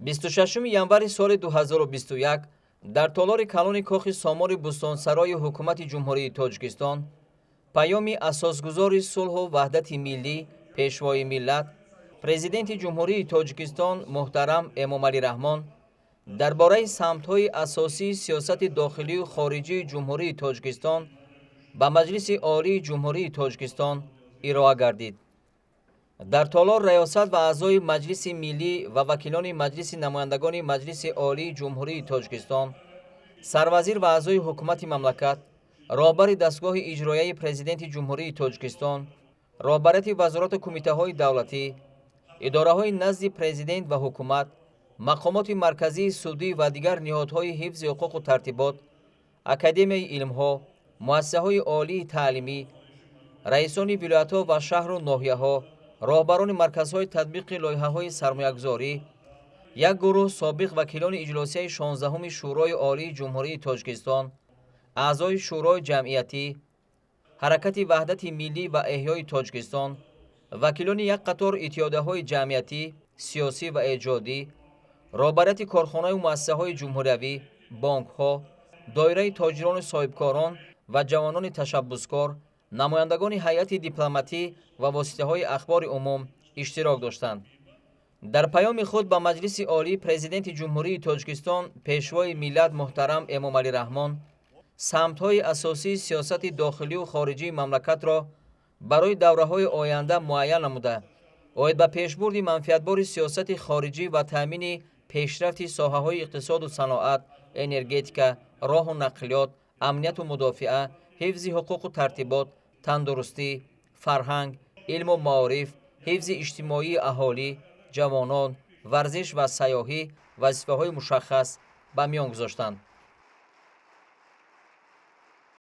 26 январи соли 2021 дар толори калони кохи Сомори Бӯстонсарои Ҳукумати Ҷумҳурии Тоҷикистон паёми асосгузори сулҳу ваҳдати миллӣ, Пешвои миллат, Президенти Ҷумҳурии Тоҷикистон муҳтарам Эмомалӣ Раҳмон дар бораи самтҳои асосии сиёсати дохилию хориҷии Ҷумҳурии Тоҷикистон ба Маҷлиси Олии Ҷумҳурии Тоҷикистон ироа гардид. Дар толор раёсат ва аъзои Маҷлиси Миллӣ ва вакилони Маҷлиси Намояндагони Маҷлиси Олии Ҷумҳурии Тоҷикистон, сарвазир ва аъзои ҳукумати мамлакат, роҳбари дастгоҳи иҷроияи Президенти Ҷумҳурии Тоҷикистон, роҳбарияти вазорату кумитаҳои давлатӣ, идораҳои назди президент ва ҳукумат, мақомоти марказии судӣ ва дигар ниҳодҳои ҳифзи ҳуқуқу тартибот, Академияи илмҳо, муассисаҳои олии таълимӣ, раисони вилоятҳо ва шаҳру ноҳияҳо, роҳбарони марказҳои татбиқи лоиҳаҳои сармоягузорӣ, як гурӯҳ собиқ вакилони иҷлосияи 16-уми Шӯрои Олии Ҷумҳурии Тоҷикистон, аъзои Шӯрои ҷамъиятӣ, Ҳаракати ваҳдати миллӣ ва эҳёи Тоҷикистон, вакилони як қатор иттиҳодияҳои ҷамъиятӣ, сиёсӣ ва эҷодӣ, роҳбарияти корхонаю муассисаҳои ҷумҳуриявӣ, бонкҳо, доираи тоҷирону соҳибкорон ва ҷавонони ташаббускор, намояндагони ҳайати дипломатӣ ва воситаҳои ахбори умум иштирок доштанд. Дар паёми худ ба Маҷлиси Олӣ Президенти Ҷумҳурии Тоҷикистон, Пешвои миллат муҳтарам Эмомалӣ Раҳмон самтҳои асосии сиёсати дохилию хориҷии мамлакатро барои давраҳои оянда муайян намуда, оид ба пешбурди манфиатбори сиёсати хориҷӣ ва таъмини пешрафти соҳаҳои иқтисоду саноат, энергетика, роҳу нақлиёт, амнияту мудофиа, ҳифзи ҳуқуқу тартибот, тандурустӣ, фарҳанг, илму маориф, ҳифзи иҷтимоии аҳолӣ, ҷавонон, варзиш ва сайёҳӣ вазифаҳои мушаххас ба миён гузоштанд.